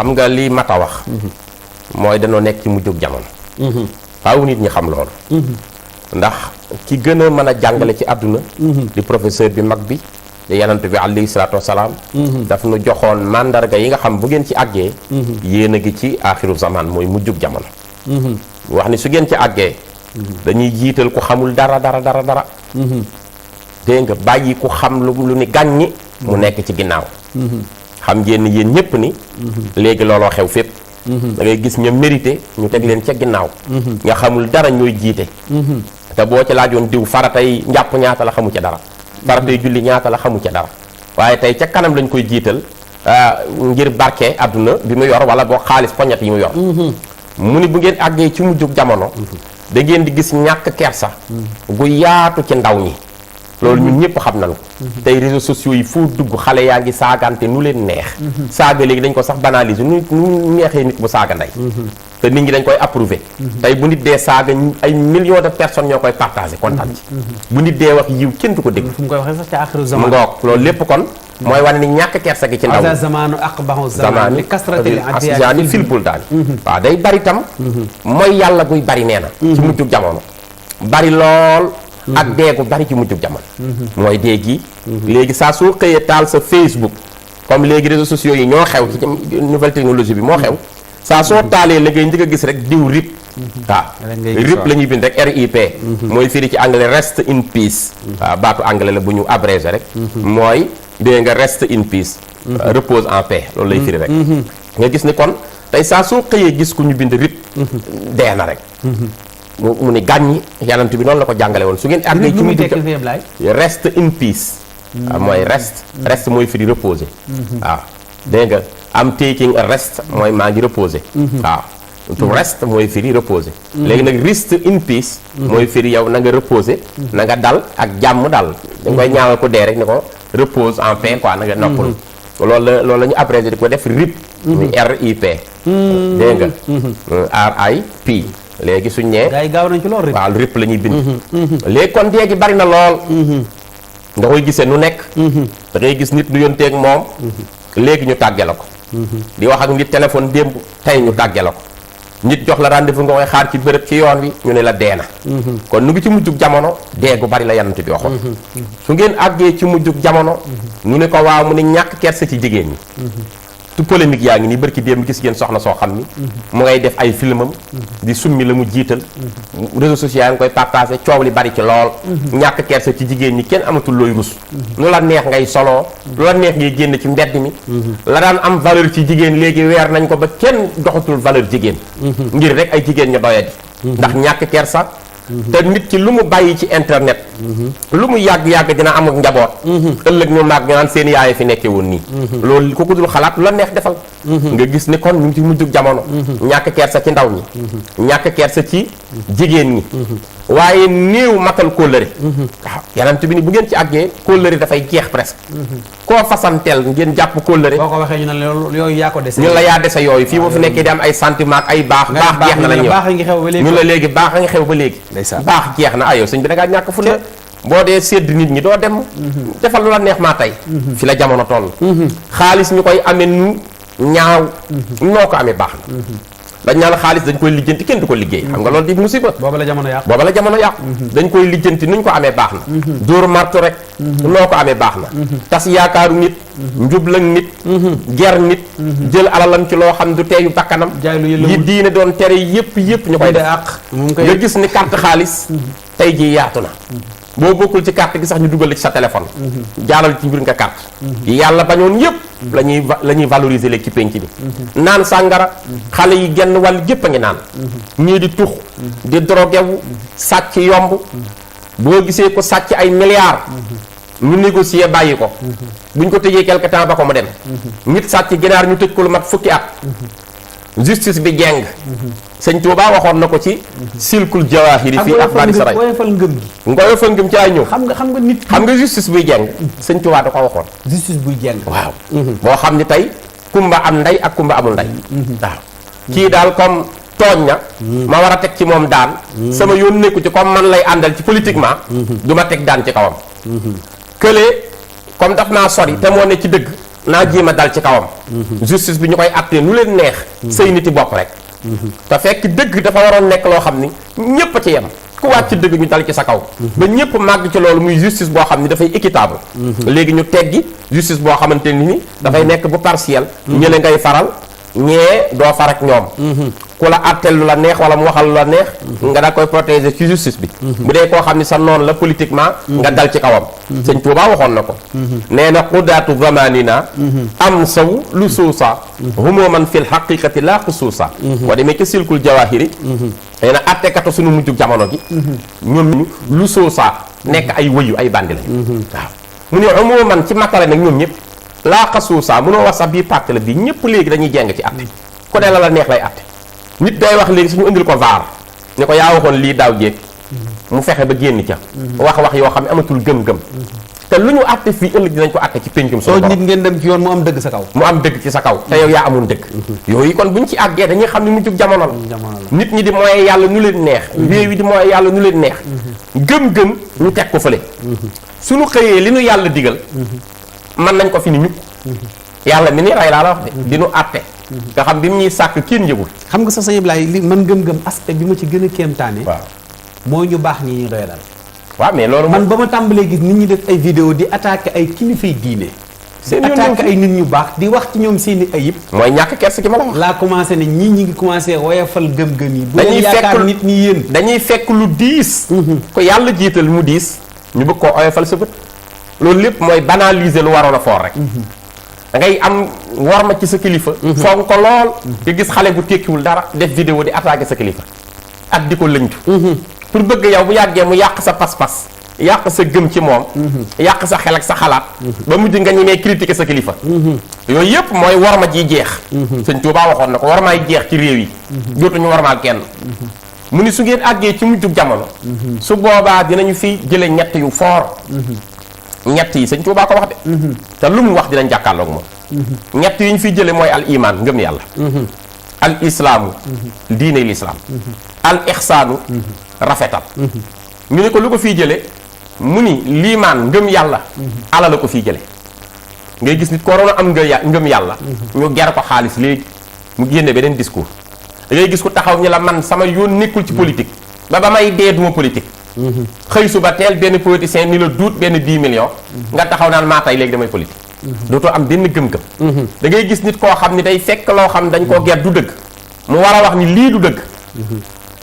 xam nga li mata wax mooy dañoo nekk ci mujjug jamono faaw nit ñi xam loolu ndax ki gën a mën a jàngale ci àdduna di professeur bi mag bi di yanant bi alayhi salaatu wasalaam daf nu joxoon mandarga yi nga xam bu ngeen ci àggee yéen a ngi ci aaxiru zaman mooy mujjug jamono wax ni su ngeen ci àggee dañuy jiital ku xamul dara dégg nga bàyyi ku xam lu ni gàññi mu nekk ci ginnaaw xam ngeen ni yéen ñëpp ni léegi looloo xew fépp da ngay gis ña mérité ñu teg leen ca ginnaaw nga xamul dara ñooy jiite te boo ci laajoon diw faratay njàpp ñaata la xamu ca dara faratay julli ñaata la xamu ca dara waaye tey ca kanam lañ koy jiital ngir barke àdduna bi mu yor wala boo xaalis poñet yi mu yor mu ni bu ngeen àggee ci mujjug jamono da ngeen di gis ñàkk kersa gu yaatu ci ndaw ñi loolu ñun ñëpp xam nañ ko tey réseaux sociaux yi fu dugg xale yaa ngi saagante nu leen neex saaga léegi dañ ko sax banaliser nu neexee nit bu saaga ndey te nit ñi dañ koy approuver tey bu nit dee saaga ay millions de personnes ñoo koy partager kontaan ci bu nit dee wax yiw kenn du ko dégg fu mu koy waxee sax ci aaxiru zaman mu ngoog loolu lépp kon mooy wane ni ñàkk kersa gi ci ndaw zamanu aqbahu zaman li kasratil adiyani filpul daal waaw day bari tam mooy yàlla guy bari nee na ci mujjug jamono bari lool ak deegu bari ci mujjug jamono mooy déeg yi léegi saa soo xëyee taal sa Facebook comme léegi réseaux sociaux yi ñoo xew ci nouvelle technologie bi moo xew saa soo taalee la ngay njëkk a gis rek diw RIP waaw RIP la ñuy bind rek RIP mooy firi ci anglais rest in peace waaw baatu anglais la bu ñu abrégé rek mooy dégg nga rest in peace repose en paix loolu lay firi rek nga gis ni kon tey saa soo xëyee gis ku ñu bind RIP dee na rek mu ni gàññi yanant bi noonu la ko jàngale woon su ngeen àggee ci mu rest in peace waaw mooy rest mooy firi reposer waaw dégg nga am taking a rest mooy maa ngi reposer waaw to rest mooy firi reposer léegi nag rest in peace mooy firi yow na nga reposer na nga dal ak jàmm dal dañ koy ñaawal ko dee rek ni ko repose en paix quoi na nga noppalu loolu la ñu abrégé di ko def RIP muy RIP dégg nga RIP léegi suñ nee gars yi gaaw nañ ci lool waaw RIP la ñuy bind léegi kon dee gi bari na lool nga koy gisee nu nekk da ngay gis nit du yónteeg moom léegi ñu tàgge la ko di wax ak nit téléphone démb tey ñu tàgge la ko nit jox la rendez-vous nga koy xaar ci bërëb ci yoon wi ñu ne la dee na kon nu ngi ci mujjug jamono dee gu bari la yanant bi waxoon su ngeen àggee ci mujjug jamono nu ne ko waaw mu ne ñàkk kersa ci jigéen ñi tu polémique yaa ngi nii barki démb gis ngeen soxna soo xam ni mu ngay def ay filmam di summi la mu jiital réseaux sociaux yaa ngi koy partagé coow li bari ci lool ñàkk kersa ci jigéen ñi kenn amatul looy rus lu la neex ngay soloo lu la neex ngay génn ci mbedd mi la daan am valeur ci jigéen léegi weer nañ ko ba kenn doxatul valeur jigéen ngir rek ay jigéen ñu doyadi ndax ñàkk kersa te nit ki lu mu bàyyi ci internet lu mu yàgg-yàgg dina am ak njaboot ëllëg ñu màgg ñu naan seen yaay fi nekkee woon nii loolu ku ko dul xalaat lu la neex defal nga gis ni kon ñu ngi ci mujjug jamono ñàkk kersa ci ndaw ñi ñàkk kersa ci jigéen ñi waaye néew matal kóllëre waaw yanant bi ni bu ngeen ci àggee kóllëre dafay jeex presque koo fasanteel ngeen jàpp kóllëre boo ko waxee ñu ne yooyu yaa ko dese ñun la yaa dese yooyu fii boo fi nekkee di am ay sentiment ak ay baax jeex na la ñëw ñun la léegi baax a ngi xew ba léegi baax jeex na ayoo sëñ bi da ngaa ñàkk fu ne boo dee sédd nit ñi doo dem defal lu la neex maa tey fi la jamono toll xaalis ñu koy amee nu ñaaw noo ko amee baax na dañ naan xaalis dañ koy lijjanti kenn du ko liggéey xam nga loolu di musiba booba la jamono yàqu dañ koy lijjanti nuñ ko amee baax na dóor marto rek noo ko amee baax na tas yaakaaru nit njublag nit ger nit jël alalam ci loo xam du teeyu bakkanam yi diine doon tere yëpp ñu koy def nga gis ni carte xaalis tey jii yaatu na boo bokkul ci carte gi sax ñu dugal ci sa téléphone jaalal ci mbir nga carte yàlla bañoon yëpp la ñuy valoriser léegi ci penc bi naan sàngara xale yi genn wàll gépp a ngi naan ñii di tux di droguewu sàcc yomb boo gisee ko sàcc ay milliards ñu négocier bàyyi ko buñ ko tëjee quelque temps ba ko mu dem nit sàcc ginaar ñu tëj ko lu mat fukki at justice bi jeng sëñ Tuubaa waxoon na ko ci silkul jawaahiri fii axbaari saray ngoyofal ngëm gi ngoyofal ngëm ci ay ñëw xam nga nit xam nga justice buy jeng sëñ Tuubaa da ko waxoon justice buy jeng waaw boo xam ni tey kumba am ndey ak kumba amul ndey waaw kii daal comme tooñ na ma war a teg ci moom daan sama yoon nekku ci comme man lay àndal ci politiquement du ma teg daan ci kawam kële comme daf naa sori te moo ne ci dëgg naa jéem a dal ci kawam. justice bi ñu koy attee nu leen neex. say niti bopp rek. te fekk dëgg dafa waroon nekk loo xam ni ñépp a ci yem. ku wàcc ci dëgg ñu dal ci sa kaw. ba ñépp màgg ci loolu muy justice boo xam ni dafay équitable. léegi ñu teggi justice boo xamante ni dafay nekk bu partiel. ñële ngay faral ñee doo far ak ñoom. ku la àtteel lu la neex wala mu waxal lu la neex. nga da koy protéger ci justice bi. bu dee koo xam ni sa noonu la politiquement. nga dal ci kawam. sëñ Tuubaa waxoon na ko. nee na xudaatu zamanina am saw lu suusa. humoo man fil xaqiqati laa xusuusa. boo demee ci silkul jawahiri. nee na àttekatu suñu mujjug jamono gi. ñoom lu suusa nekk ay wëyu ay bandi lañ. waaw mu ne humoo man ci matale nag ñoom ñëpp. laa xasuusa mënoo wax sax bii parti la bii ñëpp léegi dañuy jeng ci àtte. ku ne la neex lay àtte. nit day wax léegi suñu indil ko vaar ne ko yaa waxoon lii daaw jéeg mu fexe ba génn ca wax yoo xam ne amatul gëm-gëm te lu ñu àtte fii ëllëg dinañ ko àtte ci péncum suñu borom. nit ngeen dem ci yoon mu am dëgg sa kaw. mu am dëgg ci sa kaw te yow yaa amoon dëgg. yooyu kon buñ ci àggee dañuy xam ne mu jug jamono la. nit ñi di mooy yàlla nu leen neex. réew yi di mooy yàlla nu leen neex. gëm-gëm ñu teg ko fële. suñu xëyee li nu yàlla digal. mën nañ ko fi ni ñukk yàlla mi ni rey laa la wax de di nu àtte. nga xam bi mu ñuy sàkk kenn yëgul. xam nga sax sëñ Ablaye li man gëm-gëm aspect bi ma ci gën a kéemtaane. waaw mooy ñu baax ñi ñu doy dal. waaw mais loolu man ba ma tàmbalee gis nit ñi def ay vidéo di attaqué ay kilifay diine. seen yoon attaqué ay nit ñu baax di wax ci ñoom seeni ayib. mooy ñàkk kersa gi ma la wax. laa commencé ne ñii ñi ngi commencé woyafal gëm-gëm yi. bu dañuy leen yaakaar fekk nit ñi yéen. dañuy fekk lu diis. ko yàlla jiital mu diis. ñu bëgg koo oyofal sa bët. loolu lépp mooy banaliser lu waroon a foor rek. da ngay am worma ci sa kilifa. foog ko lool. nga gis xale bu tekkiwul dara def vidéo di attaqué sa kilifa. ak di ko lëñtu. pour bëgg yow bu yàggee mu yàq sa pas-pas. yàq sa gëm ci moom. yàq sa xel ak sa xalaat. ba mujj nga ñemee critiquer sa kilifa. yooyu yëpp mooy worma ji jeex. sëñ Tuubaa waxoon na ko wormaay jeex ci réew yi. dootuñu wormaal kenn. mu ni su ngeen àggee ci mujjug jamono. su boobaa dinañu fi jële ñett yu foor. ñett yi sëñ Tuubaa ko wax de. te lu mu wax dinañ jàkkaarloog moom. ñett yi ñu fiy jële mooy al iman ngëm yàlla. al islaamu diine lislaam. al ixsaanu rafetal. ñu ne ko lu ko fiy jële mu ni liimaan ngëm yàlla. ala la ko fiy jële ngay gis nit ko waroon a am ngëm yàlla. ñu ger ko xaalis léegi mu génne beneen discours. da ngay gis ko taxaw ñi la man sama yoon nekkul ci politique. ba may dee duma politique. xëy suba teel benn politicien ni la duut benn 10 millions. nga taxaw naan maa tay léegi damay politique. dootoo am benn gëm-gëm. da ngay gis nit koo xam ni day fekk loo xam dañ koo ger du dëgg. mu war a wax ni lii du dëgg.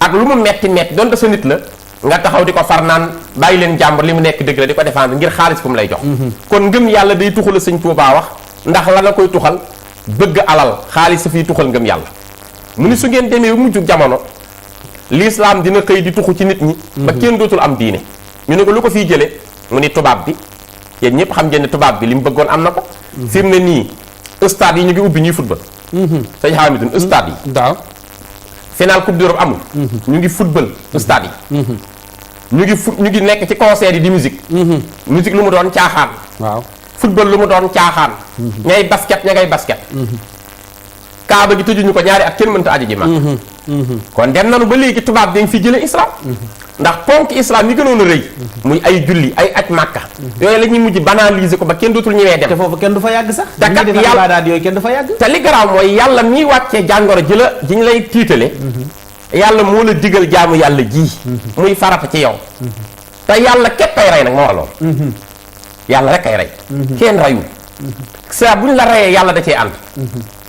ak lu mu metti metti donte sa nit la. nga taxaw di ko far naan bàyyi leen jàmbur li mu nekk dëgg la di ko défendre ngir xaalis bu mu lay jox. kon ngëm yàlla day tuxal sëñ Tuubaa wax ndax la nga koy tuxal bëgg alal xaalis sa fiy tuxal ngëm yàlla. mu ni su ngeen demee bu mujjug jamono. l'islam dina xëy di tuxu ci nit ñi. ba kenn dootul am diine. ñu ne ko lu ko fiy jëlee mu ni tubaab bi yéen ñëpp xam ngeen ne tubaab bi li mu bëggoon am na ko. fi mu ne nii stade yi ñu ngi ubbi ñuy football. sëñ Hamidou stade yi. waaw. final coupe d'Europe amul. ñu ngi football stade yi. ñu ngi nekk ci concert yi di musique. musique lu mu doon caaxaan. waaw. football lu mu doon caaxaan. ñay basket ña ngay basket. kaaba gi tëjuñu ko ñaari at kenn mënta aji ji mag. kon dem nanu ba léegi tubaab dañ fi jële islam. ndax ponk islam yi gënoon a rëy. muy ay julli ay aj màkka. yooyu la ñuy mujj banaliser ko ba kenn dootul ñëwee dem. te foofu kenn du fa yàgg sax. te kat yàlla daal yooyu kenn du fa yàgg. te li garaaw mooy yàlla miy wàccee jàngoro ji la ji ñu lay tiitale. yàlla moo la digal jaamu yàlla ji. muy farata ci yow. te yàlla képp ay rey nag moo wax loolu. yàlla rek ay rey. kenn reyul. saa bu ñu la reyee yàlla da cee ànd.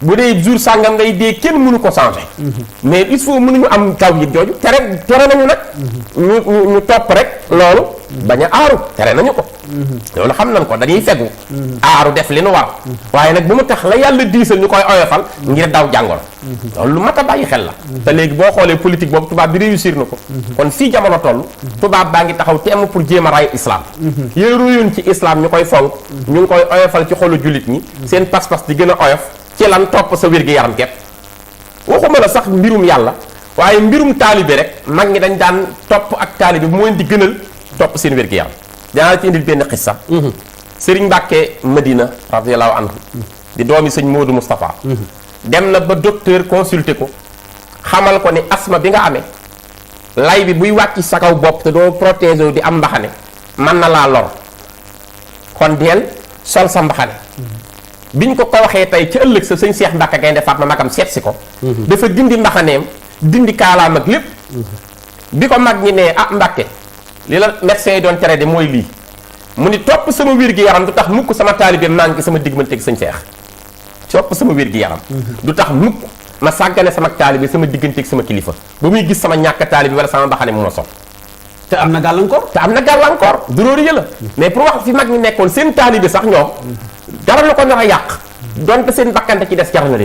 bu dee jour sàngam ngay dee kenn mënu ko changer. mais il faut mënuñu am tawhid jooju tere nañu nag. ñu topp rek loolu. bañ a aaru tere nañu ko. loolu xam nañ ko dañuy fegu. aaru def li nu war. waaye nag bu mu tax la yàlla diisal ñu koy oyofal ngir daw jàngoro. loolu lu mat a bàyyi xel la. te léegi boo xoolee politique boobu tubaab bi réussir na ko. kon fii jamono toll. tubaab baa ngi taxaw temm pour jéem a ray islam. yéeru yoon ci islam ñu koy fonk. ñu ngi koy oyofal ci xolu jullit ñi. seen pas-pas di gën a oyof. ci lan topp sa wér-gi-yaram képp. waxuma la sax mbirum yàlla. waaye mbirum taalibe rek mag ñi dañ daan topp ak taalibe bu mu leen di gënal topp seen wér-gi-yaram. danaa la ci indil benn xissa. Sëriñ Mbàkke Madina radiyallahu anhu di doomi sëñ Moodu Moustapha. dem na ba docteur consulté ko. xamal ko ni asma bi nga amee. lay bi buy wàcc sa kaw bopp te doo protéger di am mbaxane. mën na laa lor. kon deel sol sa mbaxane. biñ ko waxee tey ci ëllëg sa sëñ Cheikh Mbacke Gaynde Fatma magam seet si ko dafa dindi mbaxaneem dindi kaalaam ak lépp bi ko mag ñi ne ah Mbacke li la médecin yi doon tere de mooy lii mu ni topp sama wér gi yaram du tax mukk sama taalibe manqué sama digganteeg sëñ Cheikh topp sama wér gi yaram du tax mukk ma sàggane sama taalibe sama digganteeg sama kilifa ba muy gis sama ñàkk taalibe wala sama mbaxane mu ma sol te am na gàllankoor. te am na gàllankoor duróori ya la mais pour wax fi mag ñi nekkoon seen taalibe sax ñoom dara la ko nar a yàq donte seen bakkante ci des jar na